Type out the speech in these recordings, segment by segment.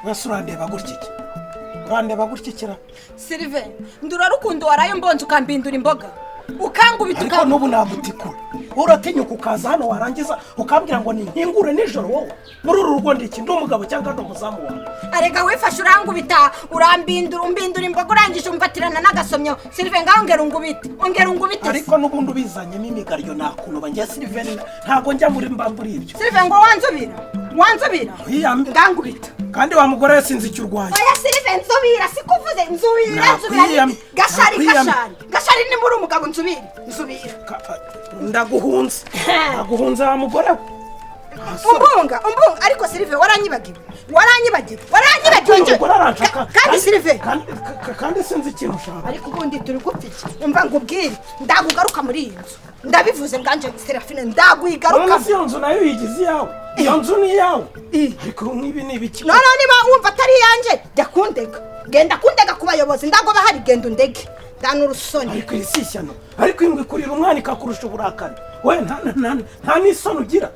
Wese urandeba gutya iki? Urandeba gutya ikira? Sylvain, ndurarukundo waraye mbonje ukambindura imboga. Ukangubita. Ariko n'ubu nagutikura. Uratinyuka ukaza hano warangiza ukambwira ngo ninkingure nijoro wowe? Muri uru rugo ndi iki? Ndi umugabo cyangwa ndi umuzamu wawe? Arega wifashe urangubita, urambindura, umbindura imboga, urangije umfatirana n'agasomyo. Sylvain, ngaho ongera ungubite. Ongera ungubite. Ariko n'ubundi ubizanyemo imigaryo nakunoba. Njye Sylvain ntabwo njya muri mba muri ibyo. Sylvain, ngo wanzubira? Wanzubira? Wiyambe. Ngangubita. Kandi wa mugore we sinzi icyo urwaye. Oya Sylvain, nzubira, sikuvuze, nzubira, nzubira. Gashari, gashari. Gashari nimba uri umugabo nzubira, nzubira. Ndaguhunze. Ndaguhunze wa mugore we. Umbunga, umbunga, ariko Sylvain waranyibagiwe. Waranyibagiwe. Waranyibagiwe. Umugore aranshaka. Kandi Sylvain. Kandi sinzi ikintu ushaka. Ariko ubundi turi gupfa iki? Umva ngubwire, ndagugaruka muri iyi nzu. Ndabivuze nganje Serafine, ndaguigaruka. None se iyo nzu nayo uyigize iyawe? Iyo nzu ni iyawe. Ariko nk'ibi ni ibiki? None niba wumva atari iyanjye, jya kundega. Genda kundega ku bayobozi, ndago bahari, genda undege. Ndana urusoni. Ariko iri si ishyano. Ariko ingwe ikurira umwana ikakurusha uburakari. We nta n'isoni ugira.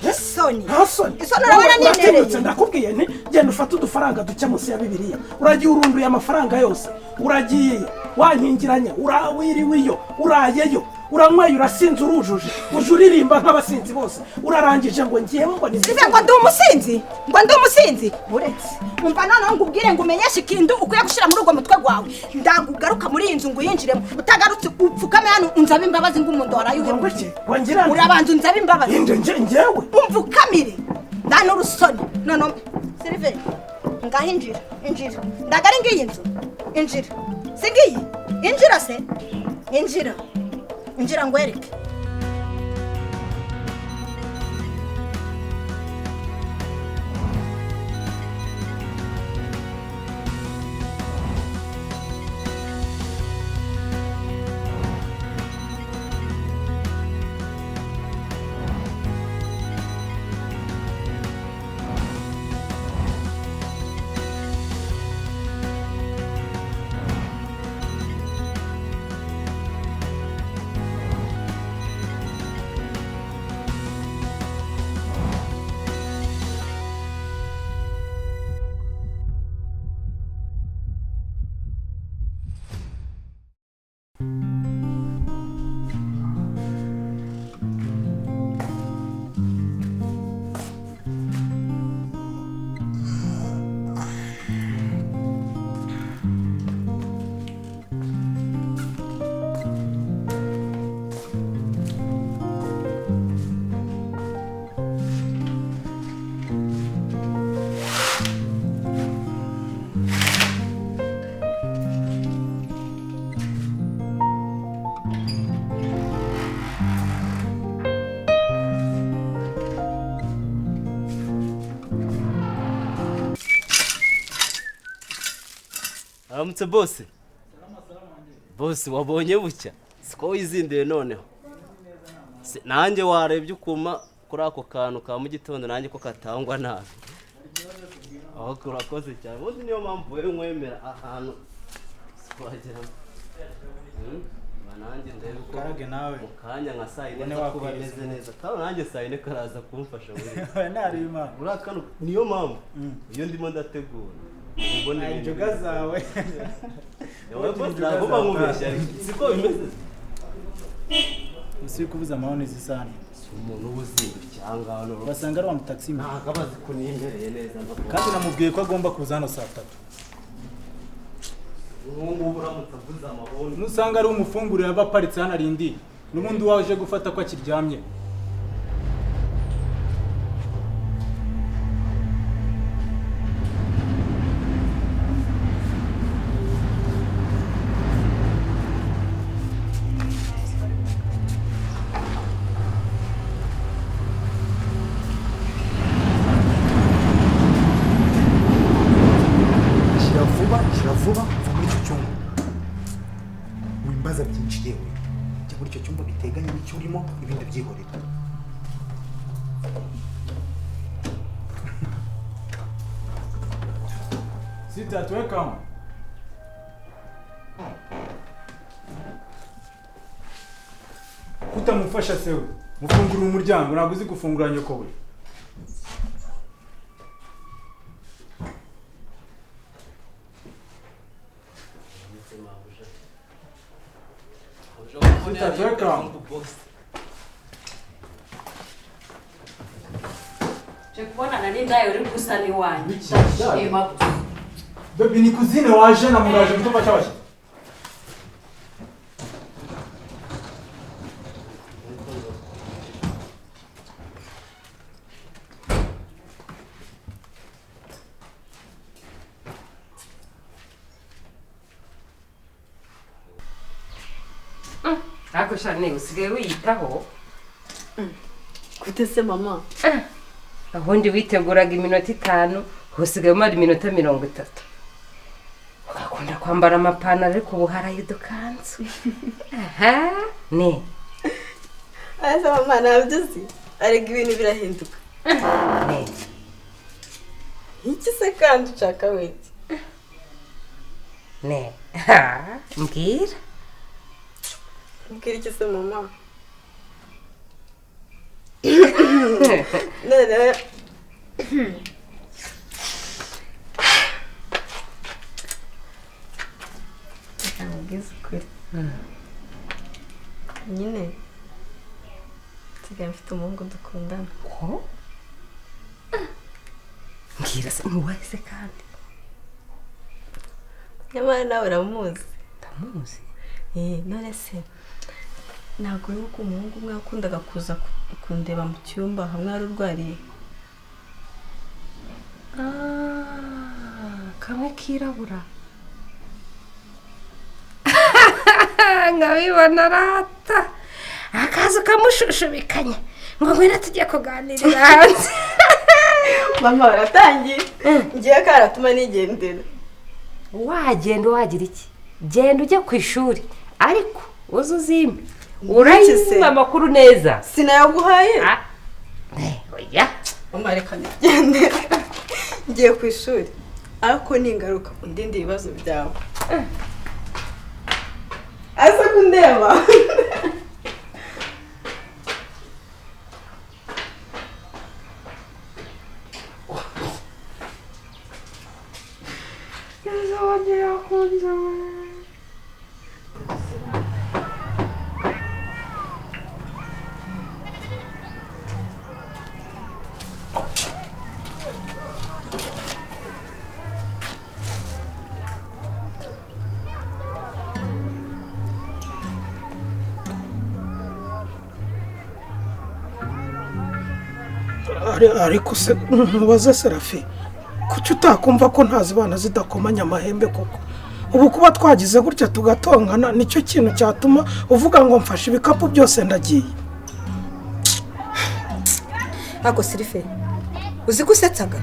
Isoni. Nta soni. Isoni urabona ninereye. Ndakubwiye nti genda ufate udufaranga duke munsi ya Bibiliya. Uragiye urunduye amafaranga yose. Uragiye wankingiranya, urawiriwe iyo, urayeyo. Uranyweye, urasinze, urujuje. Uje uririmba nk'abasinzi bose. Urarangije ngo ngiyewe ngo ni Sylvain, ngo ndi umusinzi? Ngo ndi umusinzi? Uretse. Umva noneho ngubwire ngo umenyeshe ikintu ukwiye gushyira muri ubwo mutwe wawe. Ndagugaruka muri iyi nzu ngo uyinjiremo. Utagarutse upfukame hano unzabe imbabazi ngo umuntu warayuhe. Ngo iki? Wangira nde? Urabanza unzabe imbabazi. Inde nge ngewe? Umvukamire. Ndana urusoni. Noneho Sylvain, ngaho injira, injira. Ndagari ngiyi nzu. Injira. Si ngiyi? Injira se? Injira. Injira ngwereke. Aramutse bose. Bose wabonye bucya. Siko wizinduye noneho. Nanjye warebye ukuma kuri ako kantu ka mu gitondo nanjye ko katangwa nabi. Aho urakoze cyane. Ubundi niyo mpamvu wewe nkwemera ahantu twagera. Nanjye ndebe ko karage nawe mu kanya nka saa yine kuba meze neza. Kandi nanjye saa yine karaza kumfasha muri. Nari Imana. Urakano niyo mpamvu iyo ndimo ndategura. Ubona injoga zawe. Ntabwo nkubeshya siko bimeze. Usi kubuza amahoni zisani. Si umuntu ubuzindukiye aha ngaha none. Basanga ari wa mutaxi. Ntabwo abazi ko nimereye neza. Kandi namubwiye ko agomba kuza hano saa 3. Ubu ngubu uramutse avuze amahoni. Nusanga ari umufungurira abaparitse hano arindi. N'ubundi waje gufata ko akiryamye. Vuba va muri icyo cyumba wimbaza byinshi yewe jya muri icyo cyumba biteganye n'icyo urimo ibindi byihorera. Sita, welcome. Kutamufasha sewe mufungura umuryango ntabwo uzi gufungura nyoko we. Sweetheart, welcome. Nje kubonana n'indaya uri gusa n'iwanjye. Ndashima gusa. Baby, ni kuzine waje na muraje mu cyumba cy'abashyitsi. Ariko shane usigaye wiyitaho. Gute se mama? Ubundi witeguraga iminota 5, usigaye umara iminota 30. Ugakunda kwambara amapantaro ariko ubu haraye udukanzu. Aha, ne. Asa mama ntabyo uzi, ariko ibintu birahinduka. Ne. Iki se kandi ushaka wiki? Ne. Ha, mbwira. Mbwira iki se mama? None nkubwize ukuri, nyine nsigaye mfite umuhungu dukundana. Ko? Mbwira se nuwahe se kandi? Nyamara nawe uramuzi. Ndamuzi? None se ntabwo wibuka umuhungu umwe wakundaga kuza kundeba mu cyumba hamwe wari urwariye? Kamwe kirabura. Nkabibona rata akaza kamushushubikanya ngo ngwino tujye kuganirira hanze. Mama baratangiye, ngiye karatuma nigendera. Wagenda wagira iki? Genda ujye ku ishuri ariko uze uzime. Urayumva amakuru neza. Sinayaguhaye? Oya. Mama reka nigendere. Ngiye ku ishuri ariko ningaruka undinde ibibazo byawe. Asa kundeba. Ariko se nkubaze Serafi, kuki utakumva ko ntazibana zidakomanya amahembe koko? Ubu kuba twagize gutya tugatongana nicyo kintu cyatuma uvuga ngo mfashe ibikapu byose ndagiye. Ako Sirife, uzi ko usetsaga?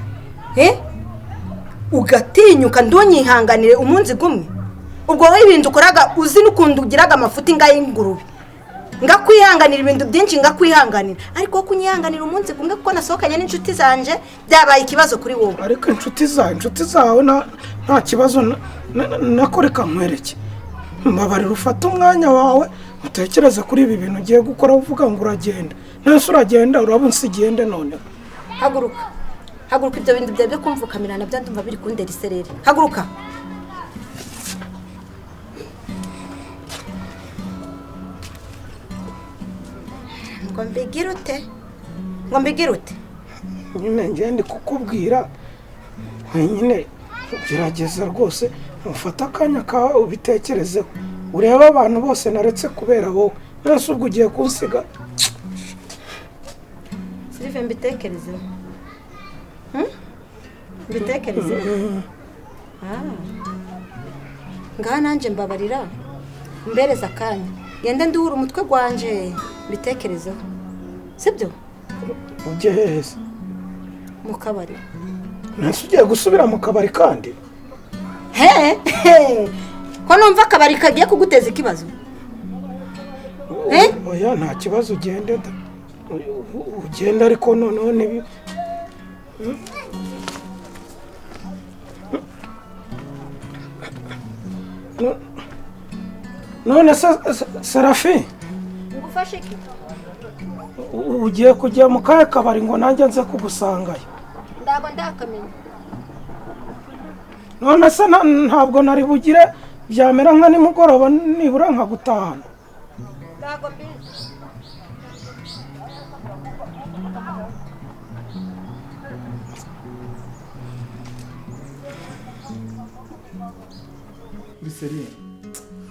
Ugatinyuka ndonyihanganire umunsi gumwe. Ubwo wowe ibintu ukoraga uzi n'ukuntu ugiraga amafuti ngay'ingurube. Ngakwihanganira ibintu byinshi ngakwihanganira, ariko kunyihanganira umunsi gumwe kuko nasohokanye n'inshuti zanje byabaye ikibazo kuri wowe. Ariko inshuti zawe nta kibazo nakoreka nkwereke. Mbabarira ufate umwanya wawe utekereze kuri ibi bintu ugiye gukora uvuga ngo uragenda. Nese uragenda uraba unsigende noneho. Haguruka. Haguruka ibyo bintu byawe byo kumvukamira nabyo ndumva biri kundera isereri. Haguruka. Ngo mbigire ute? Ngo mbigire ute? Nyine ngiye ndi kukubwira nyine gerageza rwose ufate akanya kawe ubitekerezeho, urebe abantu bose naretse kubera wowe. Nese ubwo ugiye kunsiga? Sirive mbitekerezeho. Mbitekerezeho. Ngaha nanjye mbabarira mbereza akanya ngende nduhure umutwe gwanje mbitekerezeho, sibyo? Ujye hehe se? Mu kabari. Nese ugiye gusubira mu kabari kandi? He ko numva akabari kagiye kuguteza ikibazo? Oya nta kibazo, ugende da. Ugenda ariko noneho nibi none se Serafi, ngufashe iki? Ugiye kujya mu kahe kabari ngo nanjye nze kugusangayo? Ndago ndakamenya. None se ntabwo nari bugire Byamera nka nimugoroba nibura nkagutahana. Ntago mbizi.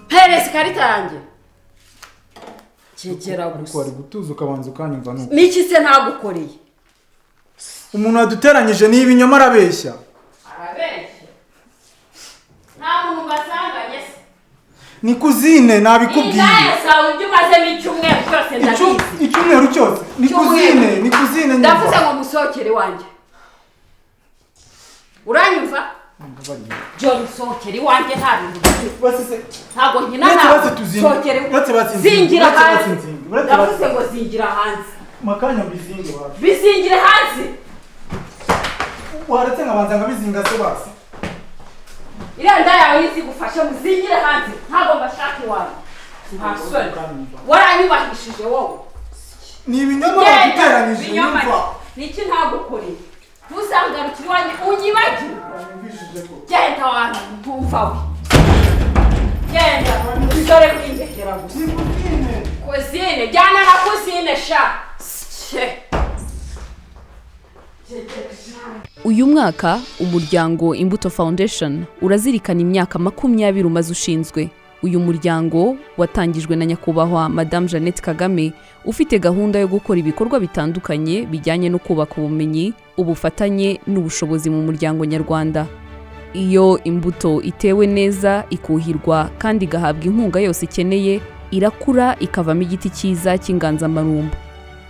Peresi ikarita yanjye. Kegera gusa. Wari gutuza ukabanza ukanyumva nuko. Niki se ntagukoreye? Umuntu waduteranyije ni ibinyoma arabeshya. Arabeshya. Nta muntu mbasanganye se. Ni kuzine nabikubwiye. Indaya sawe ibyo umazemo icyumweru cyose ndabizi. Icyumweru cyose ni kuzine, ni kuzine. Ndavuze ngo musohokere wanjye. Uranyumva? John sohokere iwanjye nta bintu bafite. Ntabwo nkina nawe. Sohokere. Zingira hanze. Ndavuze ngo zingira hanze. Makanya mbizinge wapi? Bizingire hanze. Waretse nkabanza nkabizinga se basi. Iriya nda yawe izigufashe muzingire hanze. Ntabwo mbashaka iwanjye. Nta soni. Waranyubahishije wowe. Ni ibinyoma baguteranyije. Niki ntagukoreye? Ntuzangarukire iwanjye unyibagirwe. Genda wantu ntumva we. Genda dore kwindekera gusa. Kuzine jyana na kuzine sha. Uyu mwaka umuryango Imbuto Foundation urazirikana imyaka 20 umaze ushinzwe. Uyu muryango watangijwe na nyakubahwa Madame Jeannette Kagame ufite gahunda yo gukora ibikorwa bitandukanye bijyanye no kubaka ubumenyi, ubufatanye n'ubushobozi mu muryango nyarwanda. Iyo imbuto itewe neza, ikuhirwa kandi igahabwa inkunga yose ikeneye, irakura ikavamo igiti cyiza cy'inganzamarumbo.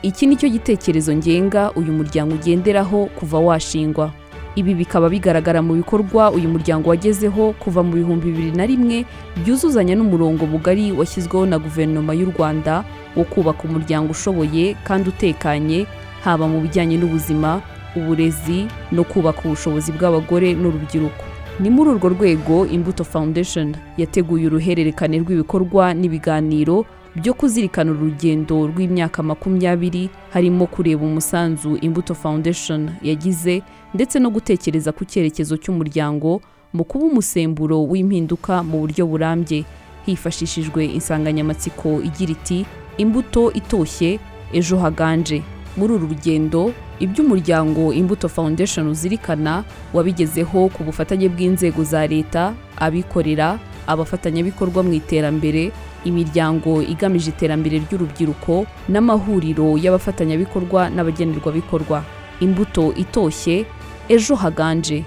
Iki nicyo gitekerezo ngenga uyu muryango ugenderaho kuva washingwa. Ibi bikaba bigaragara mu bikorwa uyu muryango wagezeho kuva mu 2001 byuzuzanya n'umurongo mugari washyizweho na guverinoma y'u Rwanda wo kubaka umuryango ushoboye kandi utekanye, haba mu bijyanye n'ubuzima, uburezi no kubaka ubushobozi bw'abagore n'urubyiruko. Ni muri urwo rwego Imbuto Foundation yateguye uruhererekane rw'ibikorwa n'ibiganiro byo kuzirikana urugendo rw'imyaka 20, harimo kureba umusanzu Imbuto Foundation yagize ndetse no gutekereza ku cyerekezo cy'umuryango mu kuba umusemburo w'impinduka mu buryo burambye, hifashishijwe insanganyamatsiko igira iti imbuto itoshye ejo haganje. Muri uru rugendo ibyo umuryango Imbuto Foundation uzirikana wabigezeho ku bufatanye bw'inzego za leta, abikorera, abafatanyabikorwa mu iterambere, imiryango igamije iterambere ry'urubyiruko n'amahuriro y'abafatanyabikorwa n'abagenerwabikorwa. Imbuto itoshye ejo haganje.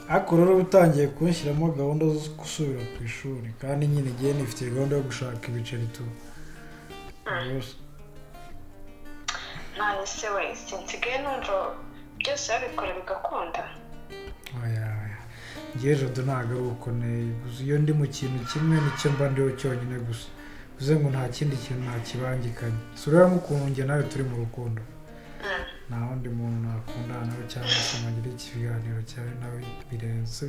Ariko rero utangiye kunshyiramo gahunda zo gusubira ku ishuri kandi nyine igihe nifite gahunda yo gushaka ibiceri tu. None se we sinsigaye numva byose babikora bigakunda? Oya oya, ngewe Jado ntabwo ari uko gusa iyo ndi mu kintu kimwe nicyo mba ndiho cyonyine gusa, bivuze ngo nta kindi kintu ntakibangikanye. Si ureba nk'ukuntu njye nawe turi mu rukundo, nta wundi muntu nakundana nawe cyangwa se ngo ngire ikiganiro cyawe nawe birenze.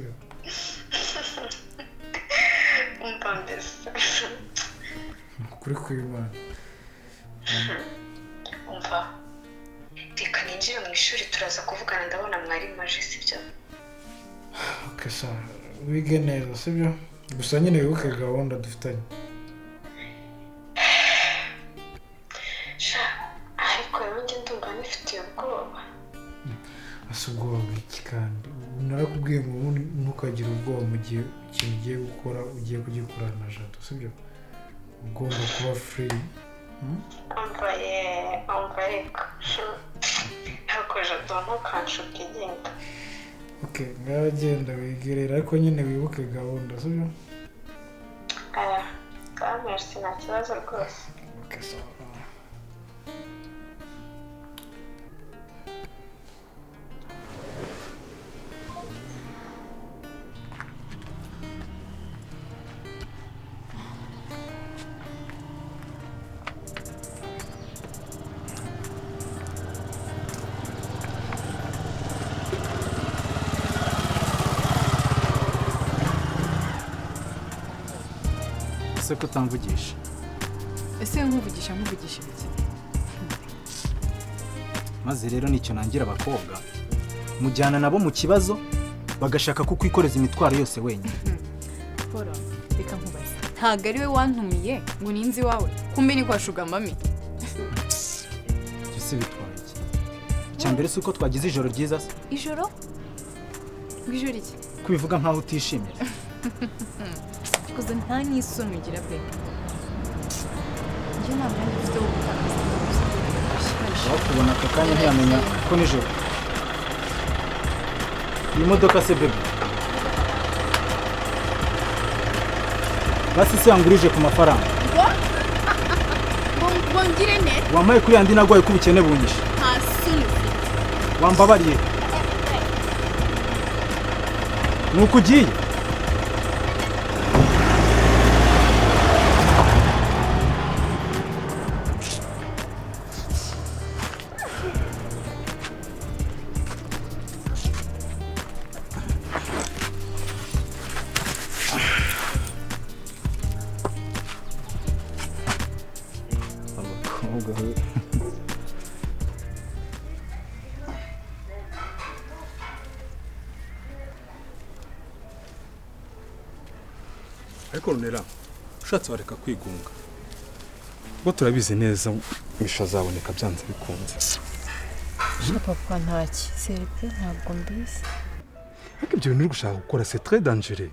Umva mbese ukuri kw'Imana. Umva reka ninjire mu ishuri turaza kuvugana, ndabona mwarimu aje, sibyo? Okay sawa, wige neza sibyo? Gusa nyine wibuke gahunda dufitanye. Ariko rero njye ndumva nifitiye ubwoba. Asa ubwoba bw'iki kandi? Narakubwiye ngo ntukagire ubwoba mu gihe ikintu ugiye gukora ugiye kugikorana na Jado, sibyo? Ugomba kuba free. Umva ye, umva ariko. Ariko Jado ntukanshuke genda. Okay, ngaho genda wigerera ariko nyine wibuke gahunda, sibyo? Aya, merci nta kibazo rwose. Okay, sawa. Ese ko utamvugisha? Ese nkuvugisha nkuvugisha ibiki? Maze rero nicyo nangira abakobwa, mujyana nabo mu kibazo bagashaka kukwikoreza imitwaro yose wenyine. Paul, reka nkubaze. Ntabwo ari we wantumiye ngo ninzi iwawe, kumbe ni kwa Sugar Mami. Ese bitwaye iki? Icya mbere si uko twagize ijoro ryiza se? Ijoro? Ijoro iki? Kubivuga nkaho utishimye. Kuko nta n'isoni ugira pe. Njye nta mwanya mfite wo gutakaza. Wakubona aka kanya ntiyamenya ko nijoro. Iyi modoka se bebe? Basi se yangurije ku mafaranga. Ngo ngire ne? Wampaye kuri yandi nagwaye ko ubukene bunyishe. Nta soni ufite. Wambabariye. Nuko ugiye? Ariko Runera, ushatse wareka kwigunga. Ubwo turabizi neza Misha azaboneka byanze bikunze. Papa nta cyizere pe, ntabwo mbizi. Ariko ibyo bintu uri gushaka gukora c'est très dangereux.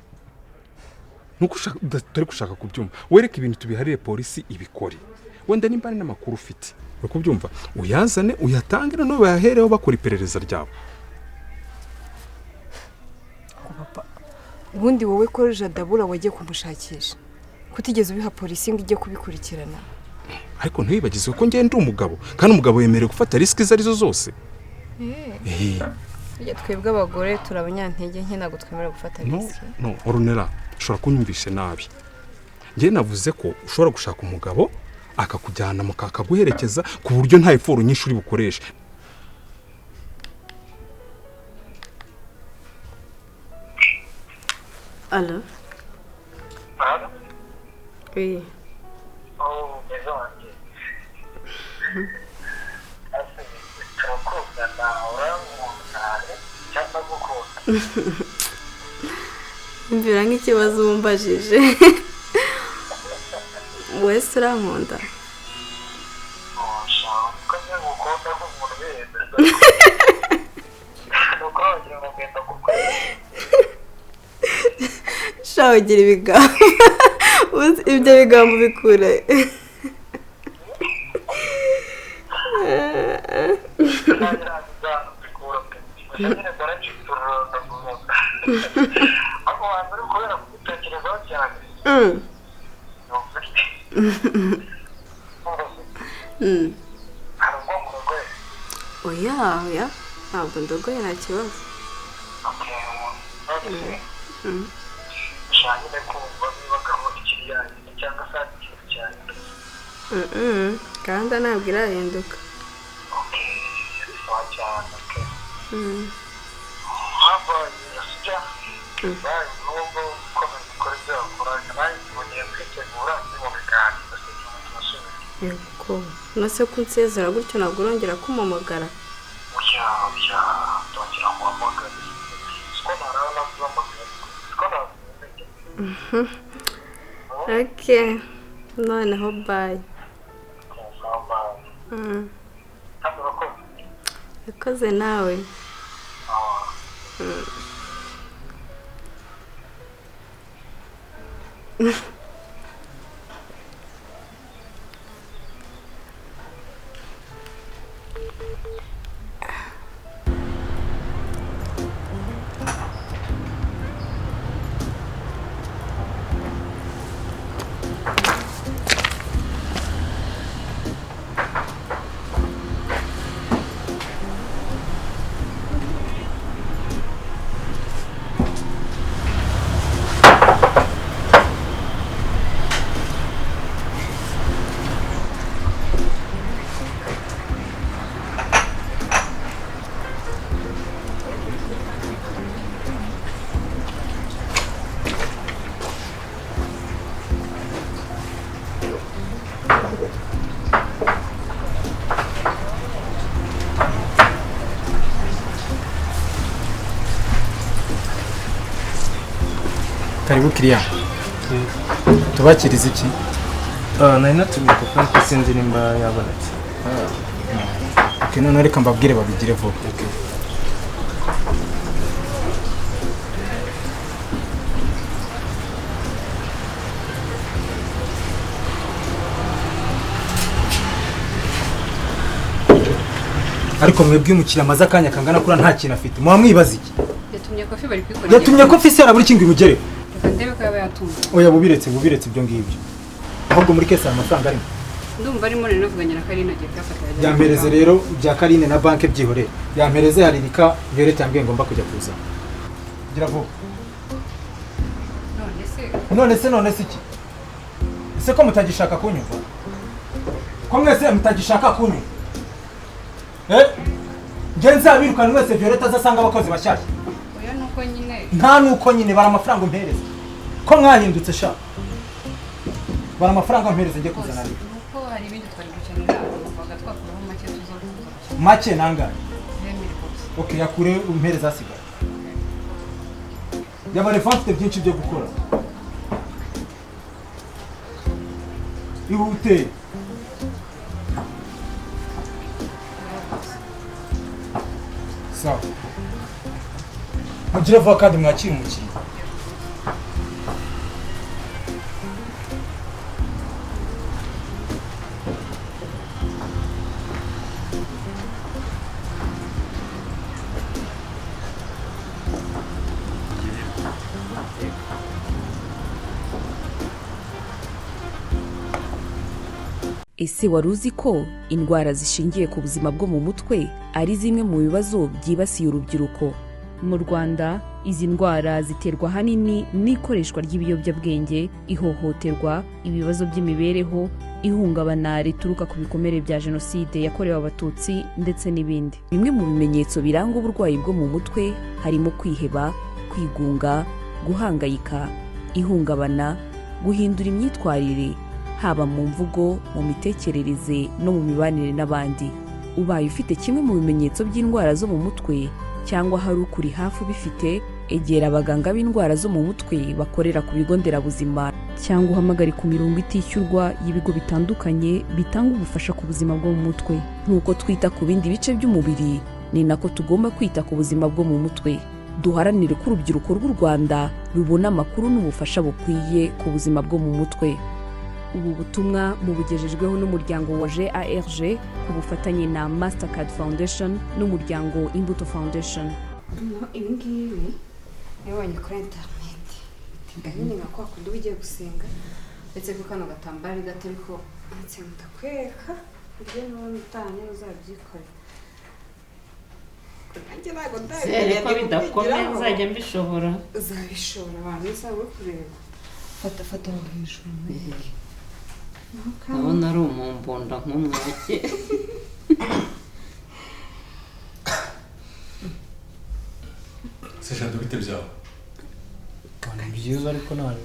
Nuko utari gushaka kubyumva. Wereke ibintu tubiharire polisi ibikore. Wenda nimba ari n'amakuru ufite. Uri kubyumva? Uyazane uyatange noneho bayahereho bakora iperereza ryabo. Papa, ubundi wowe ko Jadabura wagiye kumushakisha, kutigeze ubiha polisi ngo ijye kubikurikirana. Ariko ntiwibagizwe ko ngende umugabo, kandi umugabo yemerewe gufata risiki izo arizo zose. Twebwe abagore turi abanyantege nke, ntabwo twemerewe gufata risiki. No, Orunera, ushobora kunyumvisha nabi. Njye navuze ko ushobora gushaka umugabo akakujyana mu kakaguherekeza ku buryo nta ifuru nyinshi uri bukoreshe. Allô? Allô? Oui. Oh, meza wanjye. Ese turakundana, urankunda cyangwa gukunda? Imvira nk'ikibazo wumbajije. Wese urankunda? Oh, sha, ko njye ngukunda nk'umuntu wiyemeza. Nuko wagira ngo ngenda gukunda. Sha ugira ibigambo. Ibyo bigambo bikure. Oya, oya, ntabwo ndogoye nta kibazo. Gahunda ntabwo irahinduka. Yego, nase ko unsezera gutyo ntabwo urongera kumpamagara. Okay, noneho bye. Yakoze nawe. Karibu kiriya. Tubakiriza iki? Nari natumiye kuko ariko sinzi nimba yabonetse. Okay, none reka mbabwire babigire vuba. Okay. Ariko mwebwe umukiriya amaze akanya kangana kura nta kintu afite. Muba mwibaza iki? Yatumye kofi bari kwikorera. Yatumye kofi se arabura ikingo imugere. Reka ndebe ko yaba yatumye. Oya bubiretse ibyo ngibyo. Ahubwo muri kese amafaranga arimo. Ndumva arimo rero navuganye na Karine agiye kuyafata. Yampereze rero bya Karine na banke byihorere. Yampereze haririka Violette yambwiye ngomba kujya kuza. Gira vuba. None se iki? Ese ko mutagishaka kunyumva? Ko mwese mutagishaka kunyumva? Nge nzabirukana mwese Violette azasanga abakozi bashyashya. Oya nuko nyine. Nta nuko nyine bara amafaranga umpereza. Ko mwahindutse sha. Bara amafaranga umpereza ngiye kuzana rero. Nuko hari ibindi twari gukenera baga twakuraho make tuza kuza. Make nangahe? Okay, yakure umpereza asigaye. Yabare mfite byinshi byo gukora. Ihute. Sawa. Mugire vuba kandi mwakire umukiriya. Ese wari uzi ko indwara zishingiye ku buzima bwo mu mutwe ari zimwe mu bibazo byibasiye urubyiruko? Mu Rwanda, izi ndwara ziterwa ahanini n'ikoreshwa ry'ibiyobyabwenge, ihohoterwa, ibibazo by'imibereho, ihungabana rituruka ku bikomere bya Jenoside yakorewe Abatutsi ndetse n'ibindi. Bimwe mu bimenyetso biranga uburwayi bwo mu mutwe harimo kwiheba, kwigunga, guhangayika, ihungabana, guhindura imyitwarire, haba mu mvugo, mu mitekerereze no mu mibanire n'abandi. Ubaye ufite kimwe mu bimenyetso by'indwara zo mu mutwe cyangwa hari ukuri hafi ubifite, egera abaganga b'indwara zo mu mutwe bakorera ku bigo nderabuzima cyangwa uhamagare ku mirongo itishyurwa y'ibigo bitandukanye bitanga ubufasha ku buzima bwo mu mutwe. Nk'uko twita ku bindi bice by'umubiri, ni nako tugomba kwita ku buzima bwo mu mutwe. Duharanire ko urubyiruko rw'u Rwanda rubona amakuru n'ubufasha bukwiye ku buzima bwo mu mutwe. Ubu butumwa mubugejejweho n'umuryango wa GARG ku bufatanye na Mastercard Foundation n'umuryango Imbuto Foundation. Ibi ngibi nabonye kuri interineti bitinda nyine nka kwa kundi uba ugiye gusenga, uretse ko kano gatambaro ari gato ariko ndetse ndakwereka uburyo n'ubundi utaha nyine uzabyikorera. Sere ko bidakomeye nzajya mbishobora. Uzabishobora abantu uzaba uri kureba. Fata fata aho hejuru mwereke. Ndabona ari umumbunda nk'umwake. Se Jado bite byawe? Ni byiza ariko nabi.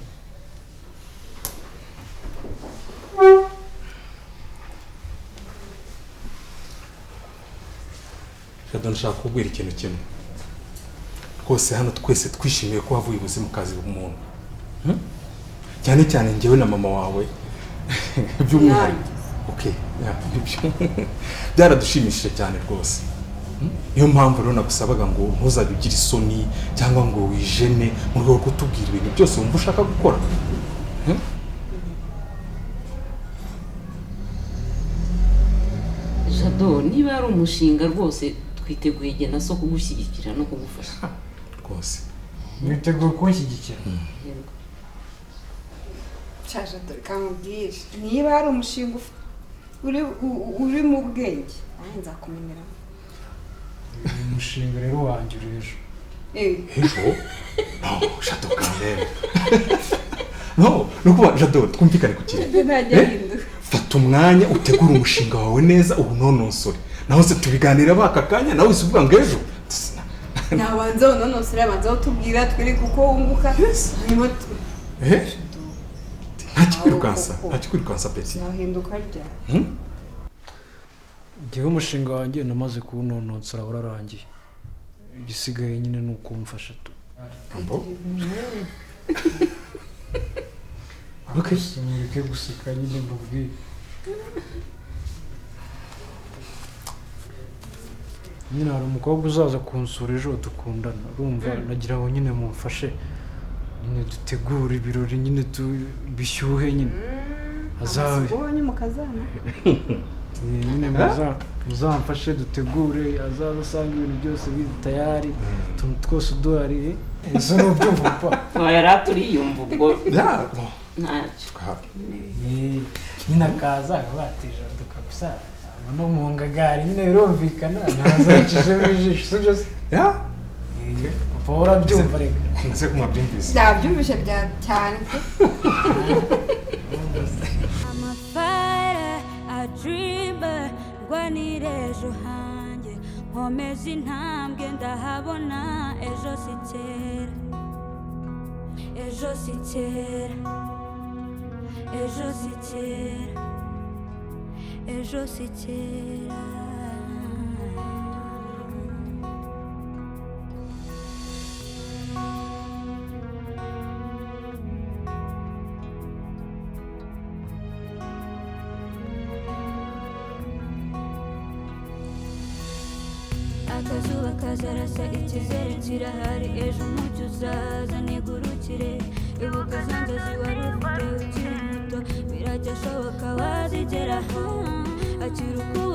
Jado ndashaka kukubwira ikintu kimwe. Rwose hano twese twishimiye ko wavuye ubuzima kazi bw'umuntu. Cyane cyane njyewe na mama wawe by'umwihariko. Okay, byaradushimishije cyane rwose. Niyo mpamvu rero nagusabaga ngo ntuzajye ugira isoni cyangwa ngo wijene mu rwego rwo kutubwira ibintu byose wumva ushaka gukora. Jado, niba ari umushinga rwose twiteguye igihe na so kugushyigikira no kugufasha. Rwose. Mwiteguye kunshyigikira? Jado, reka nkubwire niba hari umushinga uri mu bwenge nanjye nzakumenyeramo. Umushinga rero wanjye uri ejo. Ejo? No, Jado kamere. No, nukuba Jado twumvikane ku kintu. Fata umwanya utegure umushinga wawe neza ubunonosore. Naho se tubiganira baka kanya nawe uvuga ngo ejo. Nabanza unonosore abanza utubwira twereke uko wunguka. Hanyuma Nta kikwirukansa peti. Nahinduka rya. Njyewe umushinga wanjye namaze kuwunonosora urarangiye. Igisigaye nyine ni ukumfasha tu. Okay, mureke guseka nyine mbabwire. Nyine hari umukobwa uzaza kunsura ejo dukundana, urumva nagira ngo nyine mumfashe nyine dutegure ibirori nyine bishyuhe nyine. Azabe ubonye mukazana nyine muzamfashe dutegure, azaza asanga ibintu byose biri tayari, utuntu twose uduhari. Ese nubyumva papa? Oya raturiyumva ubwo ntacyo. Nyine akaza akabatije kabisa no mu ngagari nyine birumvikana ntazacishemo ijisho, sibyo se? Papa urabyumva reka. Ese ko mwabyumvise? Nabyumvise bya cyane pe. I'm a fighter, a dreamer, ndwanira ejo hanjye, nkomeza intambwe ndahabona ejo si kera, ejo si kera, ejo si kera, ejo si kera. Akazuba kazarasa icyizere kirahari, ejo umucyo uzaza nigurukire, ibuka za nzozi wari ufite ukiri muto, biracyashoboka wazigeraho, akira uko